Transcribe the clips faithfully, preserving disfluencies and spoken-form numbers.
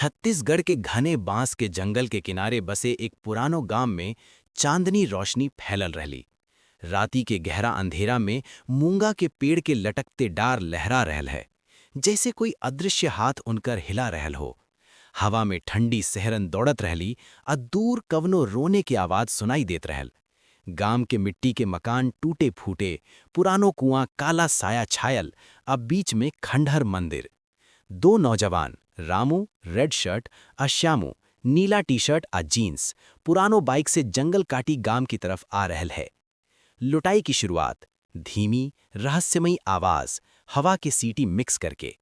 छत्तीसगढ़ के घने बांस के जंगल के किनारे बसे एक पुरानो गांव में चांदनी रोशनी फैलल रहली। राती के गहरा अंधेरा में मूंगा के पेड़ के लटकते डार लहरा रहल है, जैसे कोई अदृश्य हाथ उनकर हिला रहल हो। हवा में ठंडी सहरन दौड़त रहली, आ दूर कवनो रोने के आवाज सुनाई देत रहल। गांव के मिट्टी के मकान टूटे फूटे, पुरानो कुआं, काला साया छायल, आ बीच में खंडहर मंदिर। दो नौजवान, रामू, रेड शर्ट, आ श्यामू, नीला टी शर्ट आ जींस, पुरानो बाइक से जंगल काटी गांव की तरफ आ रहल है। लुटाई की शुरुआत, धीमी, रहस्यमयी आवाज, हवा के सीटी मिक्स करके।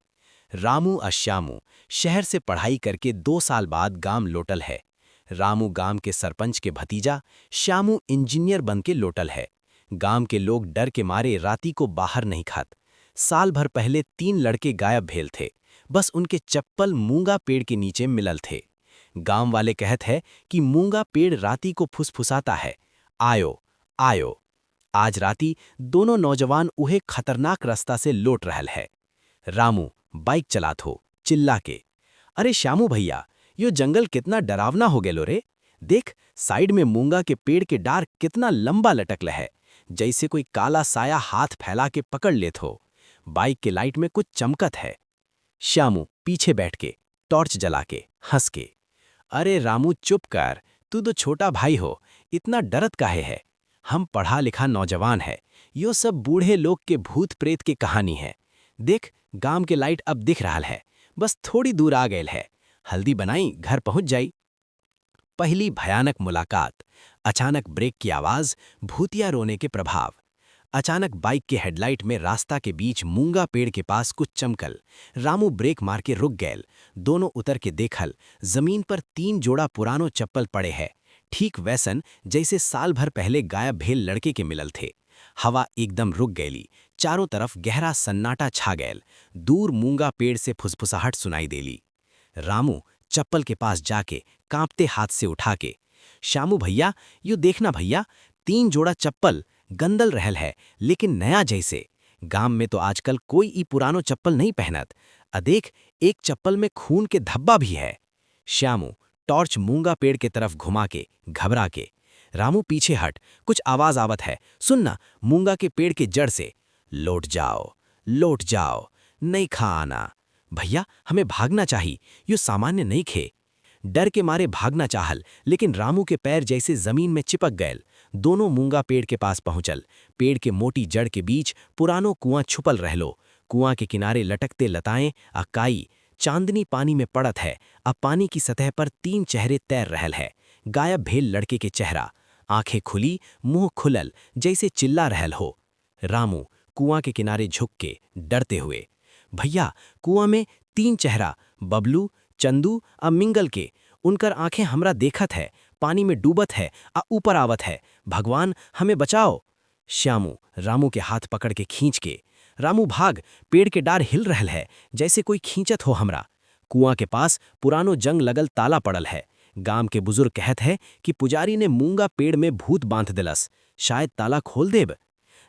रामू आ श्यामू शहर से पढ़ाई करके दो साल बाद गांव लौटल है। रामू गांव के सरपंच के भतीजा, श्यामू इंजीनियर बन के लौटल है। गांव के लोग डर के मारे राती को बाहर नहीं खात। साल भर पहले तीन लड़के गायब भेल थे, बस उनके चप्पल मूंगा पेड़ के नीचे मिलल थे। गांव वाले कहत है कि मूंगा पेड़ राती को फुसफुसाता है, "आयो, आयो।" आज राती दोनों नौजवान उहे खतरनाक रास्ता से लौट रहल है। रामू बाइक चलात हो, चिल्ला के, "अरे श्यामू भैया, यो जंगल कितना डरावना हो गेलो रे। देख, साइड में मूंगा के पेड़ के डार कितना लंबा लटकल है, जैसे कोई काला साया हाथ फैला के पकड़ लेत हो। बाइक के लाइट में कुछ चमकत है।" श्यामू पीछे बैठ के, टॉर्च जला के, हंस के, "अरे रामू, चुप कर, तू तो छोटा भाई हो, इतना डरत काहे है? हम पढ़ा लिखा नौजवान है, यो सब बूढ़े लोग के भूत प्रेत के कहानी है। देख, गांव के लाइट अब दिख रहल है, बस थोड़ी दूर आ गयल है, हल्दी बनाई, घर पहुंच जाई।" पहली भयानक मुलाकात, अचानक ब्रेक की आवाज, भूतिया रोने के प्रभाव। अचानक बाइक के हेडलाइट में रास्ता के बीच मूंगा पेड़ के पास कुछ चमकल। रामू ब्रेक मार के रुक गयल। दोनों उतर के देखल, जमीन पर तीन जोड़ा पुरानो चप्पल पड़े है, ठीक वैसन जैसे साल भर पहले गायब भेल लड़के के मिलल थे। हवा एकदम रुक गयली, चारों तरफ गहरा सन्नाटा छा गयल। दूर मूंगा पेड़ से फुसफुसाहट सुनाई देली। रामू चप्पल के पास जाके कांपते हाथ से उठा के, "श्यामू भैया, यू देखना भैया, तीन जोड़ा चप्पल गंदल रहल है, लेकिन नया जैसे। गांव में तो आजकल कोई ई पुरानो चप्पल नहीं पहनत। अ देख, एक चप्पल में खून के धब्बा भी है।" श्यामू टॉर्च मूंगा पेड़ के तरफ घुमा के, घबरा के, "रामू पीछे हट, कुछ आवाज आवत है, सुन ना, मूंगा के पेड़ के जड़ से।" "लौट जाओ, लौट जाओ, नहीं खा आना। भैया, हमें भागना चाही, यो सामान्य नहीं खे।" डर के मारे भागना चाहल, लेकिन रामू के पैर जैसे जमीन में चिपक गयल। दोनों मूंगा पेड़ के पास पहुंचल। पेड़ के मोटी जड़ के बीच पुरानो कुआं छुपल रहलो। कुआं के किनारे लटकते लताएं आ काई, चांदनी पानी में पड़त है, आ पानी की सतह पर तीन चेहरे तैर रहल है। गायब भेल लड़के के चेहरा, आंखें खुली, मुंह खुलल, जैसे चिल्ला रहल हो। रामू कुआं के किनारे झुक के डरते हुए, "भैया, कुआं में तीन चेहरा, बबलू, चंदू आ मिंगल के, उनकर आंखें हमरा देखत है, पानी में डूबत है आ ऊपर आवत है। भगवान, हमें बचाओ।" श्यामू रामू के हाथ पकड़ के खींच के, "रामू भाग, पेड़ के डार हिल रहल है, जैसे कोई खींचत हो हमरा।" कुआं के पास पुरानो जंग लगल ताला पड़ल है। गांव के बुजुर्ग कहत है कि पुजारी ने मूंगा पेड़ में भूत बांध दिलस, शायद ताला खोल देब।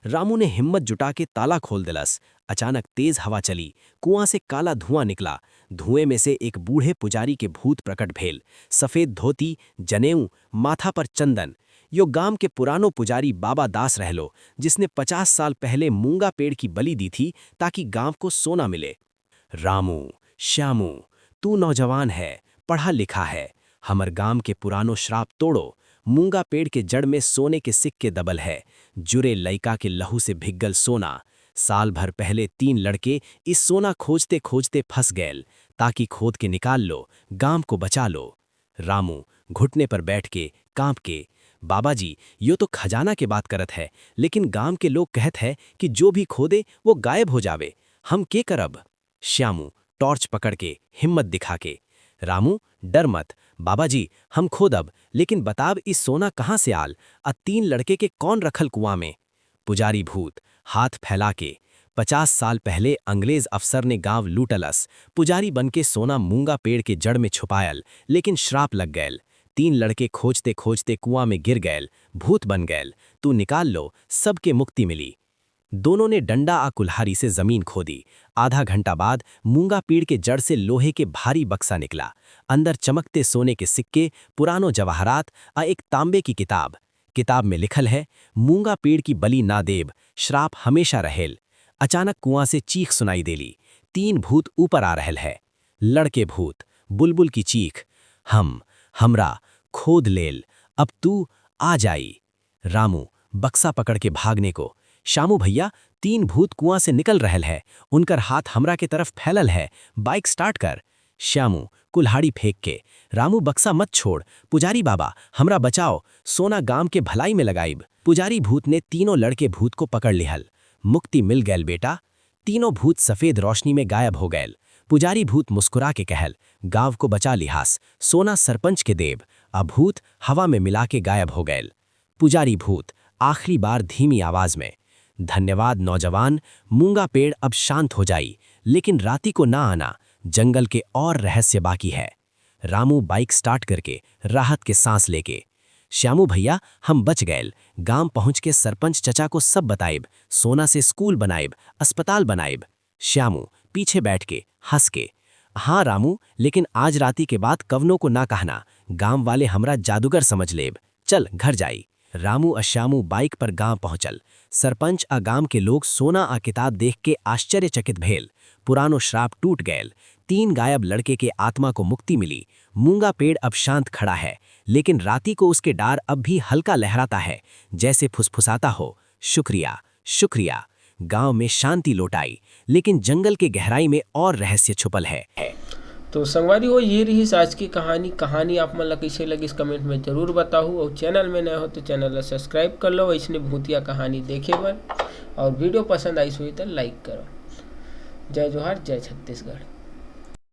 रामू ने हिम्मत जुटा के ताला खोल दिलस। अचानक तेज हवा चली, कुआं से काला धुआं निकला। धुएं में से एक बूढ़े पुजारी के भूत प्रकट भेल। सफेद धोती, जनेऊ, माथा पर चंदन। यो गांव के पुरानो पुजारी बाबा दास रहलो, जिसने पचास साल पहले मूंगा पेड़ की बलि दी थी, ताकि गांव को सोना मिले। "रामू, श्यामू, तू नौजवान है, पढ़ा लिखा है, हमर गांव के पुरानो श्राप तोड़ो। मूंगा पेड़ के जड़ में सोने के सिक्के दबल है, जुरे लइका के लहू से भिग्गल सोना। साल भर पहले तीन लड़के इस सोना खोजते खोजते फंस गयल, ताकि खोद के निकाल लो, गांव को बचा लो।" रामू घुटने पर बैठ के, कांप के, "बाबा जी, यो तो खजाना के बात करत है, लेकिन गांव के लोग कहत है कि जो भी खोदे, वो गायब हो जावे। हम के करब?" श्यामू टॉर्च पकड़ के, हिम्मत दिखा के, "रामू, डर मत, बाबा जी, हम खोदब, लेकिन बताब, ई सोना कहाँ से आल? आ तीन लड़के के कौन रखल कुआं में?" पुजारी भूत, हाथ फैला के, "पचास साल पहले अंग्रेज अफसर ने गांव लूटलस, पुजारी बन के सोना मूंगा पेड़ के जड़ में छुपायल, लेकिन श्राप लग गयल। तीन लड़के खोजते खोजते कुआं में गिर गयल, भूत बन गयल। तू निकाल लो, सबके मुक्ति मिली।" दोनों ने डंडा आ कुल्हारी से जमीन खोदी। आधा घंटा बाद मूंगा पेड़ के जड़ से लोहे के भारी बक्सा निकला। अंदर चमकते सोने के सिक्के, पुरानो जवाहरात आ एक तांबे की किताब। किताब में लिखल है, "मूंगा पेड़ की बलि ना देब, श्राप हमेशा रहेल।" अचानक कुआं से चीख सुनाई देली। तीन भूत ऊपर आ रहल है। लड़के भूत, बुलबुल की चीख, "हम, हमरा, खोद लेल, अब तू आ जाई।" रामू, बक्सा पकड़ के भागने को, "श्यामू भैया, तीन भूत कुआं से निकल रहल है, उनकर हाथ हमरा के तरफ फैलल है, बाइक स्टार्ट कर।" श्यामू, कुल्हाड़ी फेंक के, "रामू, बक्सा मत छोड़, पुजारी बाबा, हमरा बचाओ, सोना गांव के भलाई में लगाइब।" पुजारी भूत ने तीनों लड़के भूत को पकड़ लिहल। "मुक्ति मिल गैल बेटा।" तीनों भूत सफेद रोशनी में गायब हो गैल। पुजारी भूत मुस्कुरा के कहल, "गांव को बचा लिहास, सोना सरपंच के देब।" आ भूत हवा में मिला के गायब हो गैल। पुजारी भूत, आखिरी बार धीमी आवाज में, "धन्यवाद नौजवान, मूंगा पेड़ अब शांत हो जाई, लेकिन राती को ना आना, जंगल के और रहस्य बाकी है।" रामू बाइक स्टार्ट करके राहत के सांस लेके, "श्यामू भैया, हम बच गैल, गांव पहुंच के सरपंच चचा को सब बताइब, सोना से स्कूल बनाइब, अस्पताल बनाइब।" श्यामू, पीछे बैठ के, हंस के, "हाँ रामू, लेकिन आज राती के बाद कवनो को ना कहना, गांव वाले हमरा जादूगर समझ लेब। चल, घर जाई।" रामू आ श्यामू बाइक पर गांव पहुंचल। सरपंच आ गांव के लोग सोना आ किताब देख के आश्चर्यचकित भेल। पुरानो श्राप टूट गयल। तीन गायब लड़के के आत्मा को मुक्ति मिली। मूंगा पेड़ अब शांत खड़ा है, लेकिन राती को उसके डार अब भी हल्का लहराता है, जैसे फुसफुसाता हो, "शुक्रिया, शुक्रिया।" गांव में शांति लौट आई, लेकिन जंगल के गहराई में और रहस्य छुपल है। तो संगवारी हो, ये रहिस आज की कहानी। कहानी आप मन ला कइसे लगिस, कमेंट में जरूर बताहू, और चैनल में नए हो तो चैनल ला सब्सक्राइब कर लो अइसने भूतिया कहानी देखे बर, और वीडियो पसंद आइस होही तो लाइक करो। जय जोहार, जय छत्तीसगढ़।